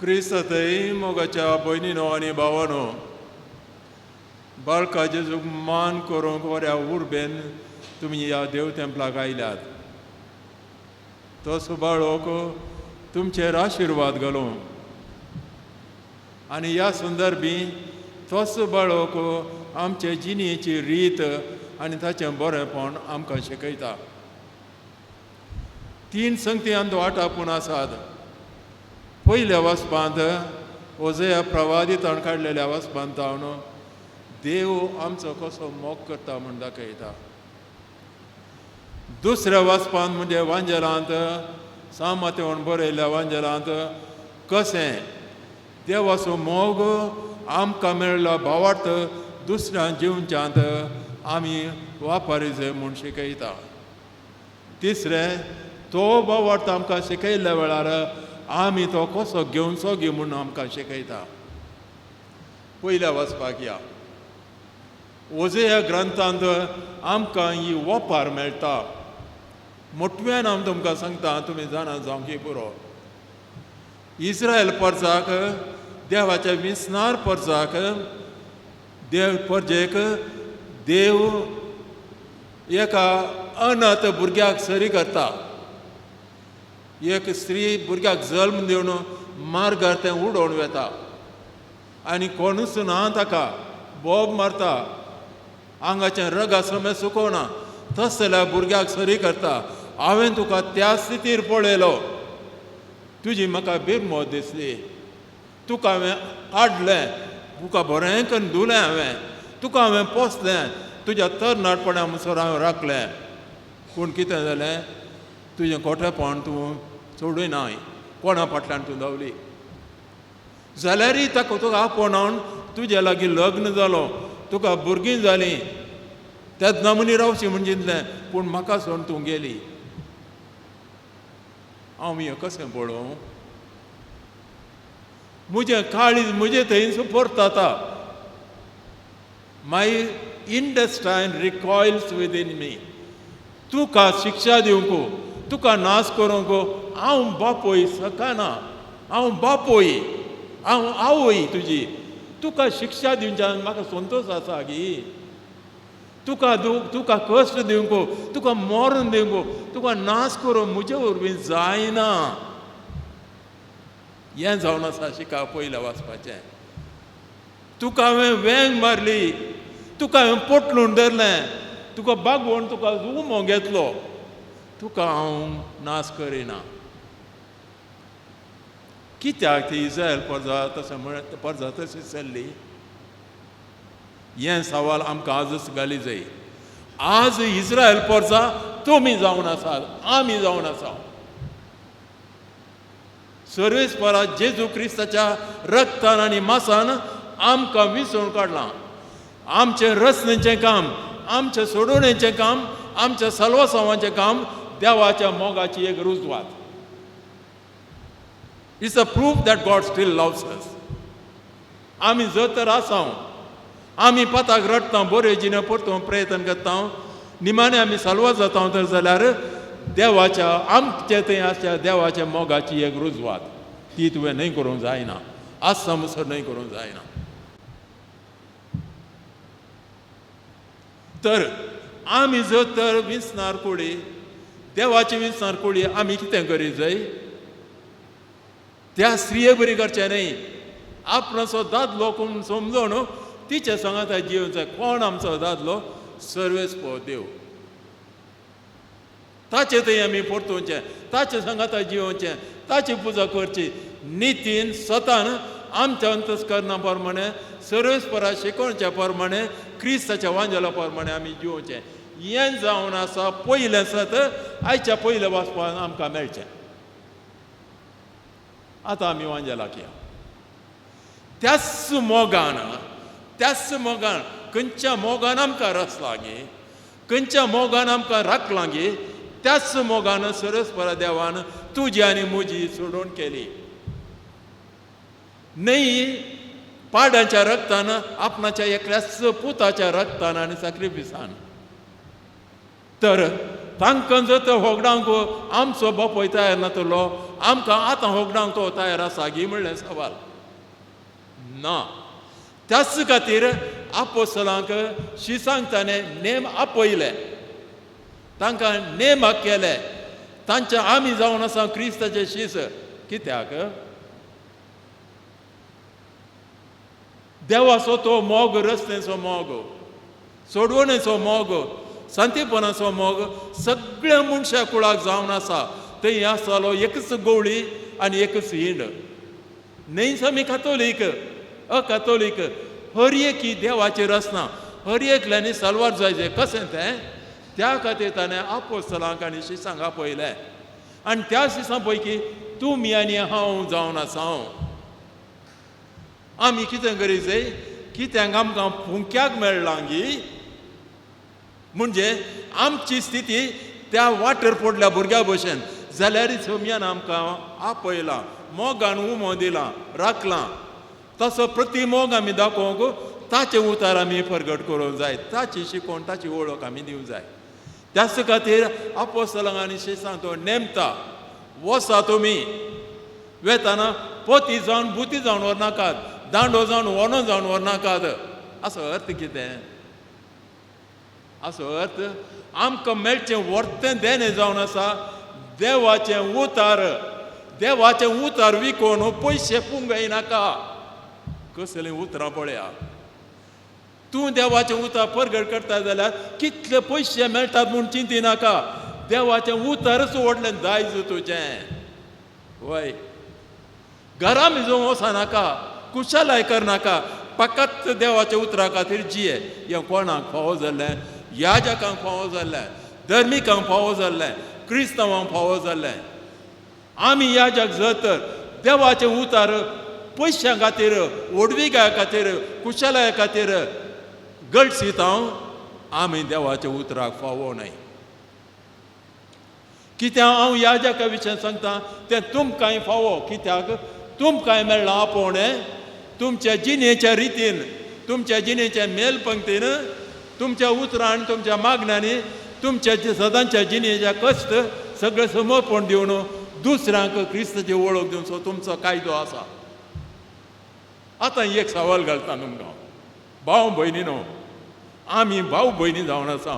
क्रिस्तांतय मोगाच्या भयणीनो आनी भावानो, बाळका जेजूक मान करूंक बऱ्या उर्बेन तुमी ह्या देव तेंपलाक आयल्यात. तो सुबाळोक तुमचेर आशिर्वाद घालूं आनी ह्या संदर्भी तोच बाळोक आमचे जिणेची रीत आनी ताचें बरेंपण आमकां शिकयता. तीन संगती आमचो आटापून आसात. पयल्या वाचपांत ओजया प्रवादितान काडलेल्या वाचपांत जावन देव आमचो कसो मोग करता म्हूण दाखयता. दुसऱ्या वाचपांत म्हणजे वांजेलांत सामातेवन बरयल्ल्या वांजेलांत कशें देवाचो मोग आमकां मेळ्ळो भावार्थ दुसऱ्या जिवच्यांत आमी वापरिजे म्हूण शिकयता. तिसरें तो भावार्थ आमकां शिकयल्ल्या वेळार आमी तो कसो घेवचो गी म्हूण आमकां शिकयता. पयल्या वाचपाक या ओजया ग्रंथांत आमकां ही वपार मेळटा. मोटव्यान हांव तुमकां सांगता, तुमी जाणा जावंक पुरो. इस्रायल परजाक, देवाच्या विसनार परजाक, देव परजेक देव एका अनाथ भुरग्याक सरी करता. एक स्त्री भुरग्याक जल्म दिवन मार्गार तें उडोवन वेता आनी कोणूच ना ताका, बोब मारता, आंगाचें रगा समेत सुकोवना, तस जाल्यार भुरग्याक सरी करता. हांवें तुका त्या स्थितीर पळयलो, तुजी म्हाका बिरमोत दिसली, तुका हांवें काडलें, तुका बरें करून धुलें हांवें, तुका हांवें पोसलें, तुज्या तरणाटपणा म्हणसर हांवें राखलें. पूण कितें जालें, तुजें कोठेपण तूं सोडूय नाय, कोणा फाटल्यान तूं धांवली. जाल्यारय ताका तुका आपोवन तुज्या लागीं लग्न जालो, तुका भुरगीं जालीं, तेन्ना मनी रावची म्हूण चिंतलें, पूण म्हाका सोडून तूं गेली. हांव हें कशें पळोवं? म्हजें काळीज म्हजें थंयच परतता. My intestine recoils within me. तुका शिक्षा दिवंक, तुका नाश करूंक हांव बापूय शकना. हांव बापूय, हांव आवय तुजी. तुका शिक्षा दिवच्यान म्हाका संतोश आसा गी. तुका तुका कश्ट दिवंक, तुका मरण दिवंक, तुका नाश करूंक म्हजे वरवीं जायना. हें जावन आसा शिका पयलें वाचपाचें. तुका हांवें वेंग मारली, तुका हांवें पोटलून धरलें, तुका बागोवन तुका उमो घेतलो, तुका हांव नाश करिना. कित्याक ती इस्रायल परजा तशें म्हळ्यार परजा तशी चल्ली? हें सवाल आमकां आजच घाली जाय. आज इस्रायल परजा तुमी जावन आसात, आमी जावन आसा. सर्वेस्परा जेजू क्रिस्ताच्या रक्तान आनी मासान आमकां विसरून काडलां. आमचें रचनेचें काम, आमचें सोडोवणेचें काम, आमच्या सल्वासांवाचें काम देवाच्या मोगाची एक रुजवात. It's a proof that God still loves us. आमी जर तर आसा, आमी पाताक रडटा, बऱ्यो जिणे परतून प्रयत्न करता, निमाणें आमी साल्वार जाता तर जाल्यार देवाच्या आमचे थंय आसच्या देवाच्या मोगाची एक रुजवात ती तुवें न्हय करूंक जायना, आसा म्हणसर न्हय करूंक जायना. तर आमी जर तर विसनार कुडी, देवाची विसनार कुडी, आमी कितें करीत जाय? त्या स्त्रिये बरी करचें न्हय. आपणाचो दादलो कोण समजून तिचे सांगाता जिवन जाय. कोण आमचो दादलो? सर्वेस्पर देव. ताचे थंय आमी परतुवचें, ताचे सांगाता जिवचें, ताची पुजा करची. नितीन स्वतान आमच्या अंतस्करणा प्रमाणे, सर्वेस्परा शिकोवच्या प्रमाणे, क्रिस्ताच्या वांजेला प्रमाणे आमी जिवचें. हें जावन आसा पयलें सत आयच्या पयल्या वाचपान आमकां मेळचें. आतां आमी वांजेलाक या. त्याच मोगान, त्याच मोगान, खंयच्या मोगान आमकां रचलां गे, खंयच्या मोगान आमकां राखलां गे, त्याच मोगान सर्वेस्परा देवान तुजी आनी म्हजी सोडोवन केली. न्हय पाड्यांच्या रक्तान, आपणाच्या एकल्याच पुताच्या रक्तान आनी साक्रिफिसान. तर तांकां जर तर होगडावंक आमचो बापूय तयार नातलो, आमकां आतां होगडावंक तो तयार आसा गी म्हणलें सवाल ना. त्याच खातीर आपोस्तलांक शिसांक ताणें नेम आपयले, तांकां नेमाक केले, तांचे आमी जावन आसा क्रिस्ताचे शीस. कित्याक? देवाचो तो मोग, रस्त्याचो मोग, सोडवणेचो मोग, शांतीपणाचो मोग सगळ्या मनशा कुळाक जावन आसा. थंय आसतालो एकच गवळी आनी एकच हिंड. न्हय आमी कातोलीक अकातोलीक, हर एकी देवाची रचना, हर एकल्यांनी सलवार जायचे. कशें तें? त्या खातीर ताणें आपोस्तलांक आनी शिसांक आपयलें आनी त्या शिसां पैकी तुमी आनी हांव जावन आसा. आमी कितें करीत जाय? कित्याक आमकां फुंक्याक मेळ्ळां गी? म्हणजे आमची स्थिती त्या वाटर पडल्या भुरग्या भशेन जाल्यार सोमयान आमकां आपयलां, मोगान उमो दिलां, राखलां. तसो प्रतिमोग आमी दाखोवंक ताचे उतार आमी परगट करूंक जाय, ताची शिकवण, ताची वळख आमी दिवंक जाय. त्याच खातीर आपोस्तलांक आनी शिसांक तो नेमता, वसा तुमी वेताना पोती जावन बुती जावन व्हरनाकात, दांडो जावन वनो जावन व्हरनाकात. असो अर्थ कितें? असो अर्थ आमकां मेळचें वर्तें देणें जावन आसा देवाचें उतार. देवाचें उतार विकोवन पयशे पुंगायनाका. कसलीं उतरां पळया. तूं देवाचें उतार परगट करता जाल्यार कितले पयशे मेळटात म्हूण चिंतिनाका. देवाचें उतारच व्हडलें दायज तुजें. वय, घरा मिजोवंक वचनाका, कुशलाय करनाका, फकत देवाच्या उतरा खातीर जिये. हें कोणाक फावो जाल्लें? याजकांक फावो जाल्लें, धर्मिकांक फावो जाल्लें, क्रिस्तांवांक फावो जाल्लें. आमी याजक जर तर देवाचें उतार पयशां खातीर, व्हडविकाय खातीर, कुशलाय खातीर गळसीत हांव, आमी देवाच्या उतराक फावो न्हय. कित्याक हांव याजका विशय सांगता तें तुमकांय फावो. कित्याक तुमकांय मेळ्ळां आपोवणें तुमच्या जिणेच्या रितीन, तुमच्या जिणेच्या मेलपंक्तीन, तुमच्या उतरान, तुमच्या मागण्यांनी, तुमच्या सदांच्या जिणेच्या कश्ट सगळें समर्पण दिवन दुसऱ्यांक क्रिस्ताची वळख दिवचो तुमचो कायदो आसा. आतां एक सवाल घालता तुमकां, भाव भयणी न्हू, आमी भाव भयणी जावन आसा.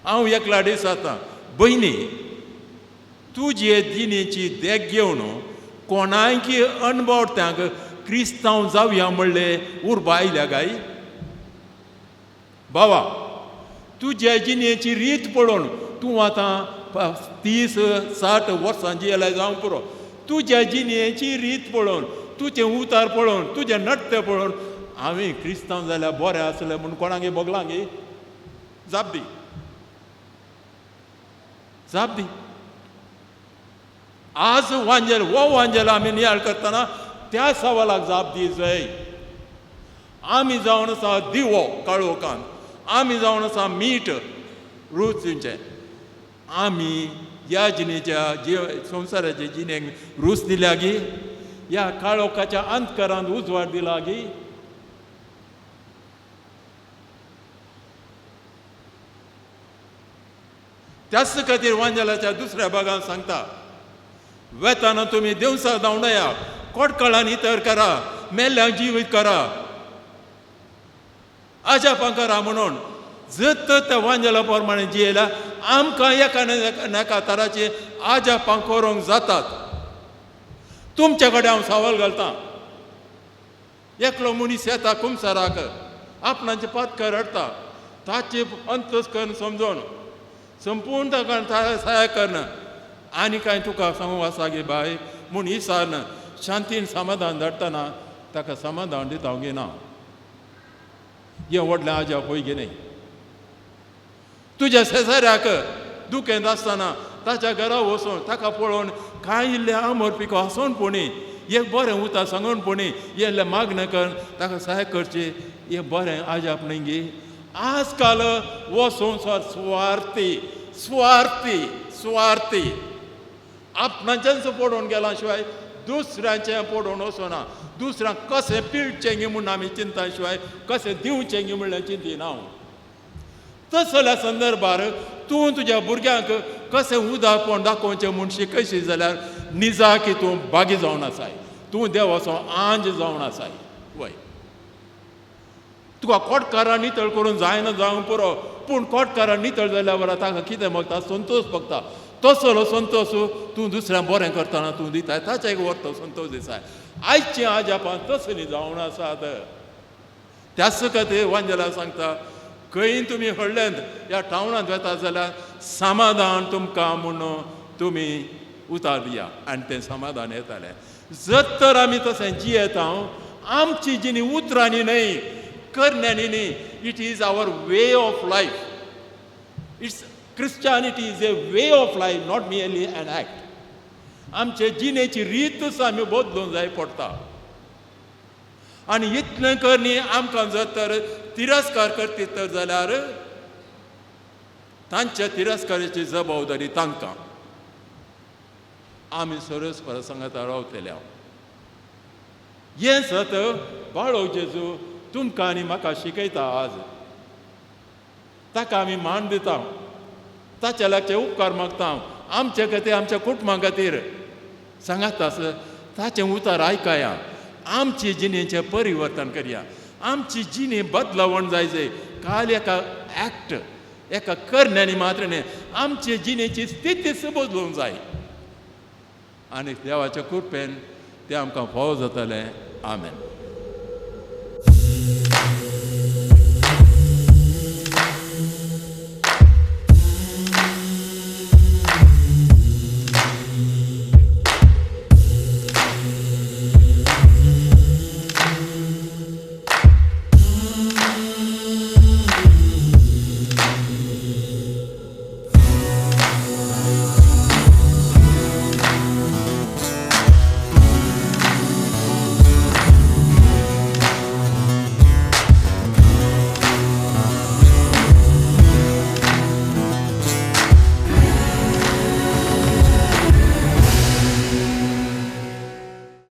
हांव एकला दीस आतां भयणी तुजे जिणेची देख घेवन कोणायकी अणभवत्यांक क्रिस्तांव जावया म्हणले उर्बा आयल्या काय? बाबा तुज्या जिणेची रीत पळोवन तूं आतां 30-60 वर्सां जियेल्या जावंक पुरो, तुज्या जिणेची रीत पळोवन, तुजें उतार पळोवन, तुजें नट्य पळोवन हांवें क्रिस्तांव जाल्यार बरें आसलें म्हूण कोणाक भोगलां गे? जाप दी, जाप दी. आज वांजेल हो वांजेल आमी नियाळ करतना त्या सवालाक जाप दी जाय. आमी जावन आसा दिवो काळोखान, आमी जावन आसा मीठ रूच दिवचें. आमी ह्या जिणेच्या संवसाराच्या जिणेक रूच दिल्या गी? ह्या काळोखाच्या अंतकरांत उजवाड दिला गी? त्याच खातीर वांजेलाच्या दुसऱ्या भागान सांगता, वेताना तुमी देवसा धांवडया, कोटकळान इतर करा, मेल्ल्यांक जिवीत करा, अजापां करा. म्हणून जर तर त्या वांजेला प्रमाणे जियेल्या आमकां एका एका तराची अजापां करूंक जातात. तुमचे कडेन हांव सवाल घालतां, एकलो मनीस येता कुमसाराक, आपणाचे पातकार हाडटा, ताचे अंतस करून समजून संपूर्ण ताका सहाय करना आनी कांय तुका सांगूंक आसा गे बाय म्हूण विचारना, शांतीन समाधान धाडटना ताका समाधान दिता गे ना? हें व्हडलें आजाप पळय गे न्हय? तुज्या शेजाऱ्याक दुखेंत आसतना ताच्या घरा वचून ताका पळोवन कांय इल्लें आमर पिको आसून पुणी एक बरें उतर सांगून पुणी इल्लें मागणें करून ताका सहाय करची, हें बरें आजाप न्हय गे? आजकाल हो संवसार सुवार्थी, सुवार्थी, सुवार्थी. आपणाचेंच पडून गेला शिवाय दुसऱ्यांचें पडून वचना. दुसऱ्यांक कशें पिळचें गे म्हूण आमी चिंता शिवाय कशें दिवचें गे म्हणल्यार चिंतिना. तसल्या संदर्भार तूं तुज्या भुरग्यांक कशें उदारपण दाखोवचें म्हूण शिकयशी जाल्यार निजाकी तूं बागी जावन आसाय, तूं देवाचो आंज जावन आसाय. वय, तुका कोटकारां नितळ करून जायना जावंक पुरो, पूण कोटकारां नितळ जाल्या बरां ताका कितें मागता, संतोश मागता. तसलो संतोश तूं दुसऱ्यां बरें करतना तूं दिताय, ताच्या एक व्हरतो संतोश दिसाय. आयचीं आजापां तसलीं जावन आसात. त्याच खातीर वांजेला सांगता, खंय तुमी हडल्यांत ह्या टावनांत वता जाल्यार समाधान तुमकां म्हूण तुमी उतार दिया, आनी तें समाधान येतालें. जर तर आमी तशें जियेता, आमची जिणी उतरांनी न्हय, करण्यांनी न्हय, it is our way of life. It's Christianity is a way of life, not merely an act. आमचे जिणेची रीतच आमी बदलूंक जाय पडटा. आनी इतलें करणी आमकां जर तर तिरस्कार करतीत तर जाल्यार तांच्या तिरस्काराची जबाबदारी तांकां. आमी सरस सांगता रावतले. हें सत बाळो जेजू तुमकां आनी म्हाका शिकयता आज. ताका आमी मान दिता, ताच्या लागचे उपकार मागता आमचे खातीर, आमच्या कुटुंबा खातीर. सांगात आस ताचें उतार आयकया, आमची जिणेचें परिवर्तन करया, आमची जिणे बदलावण जाय जाय. काल एका एक्ट एका करण्यांनी मात्र न्हय, आमचे जिणेची स्थितीच बदलूंक जाय. आनी देवाच्या कृपेन तें आमकां फावो जातलें. आमेन.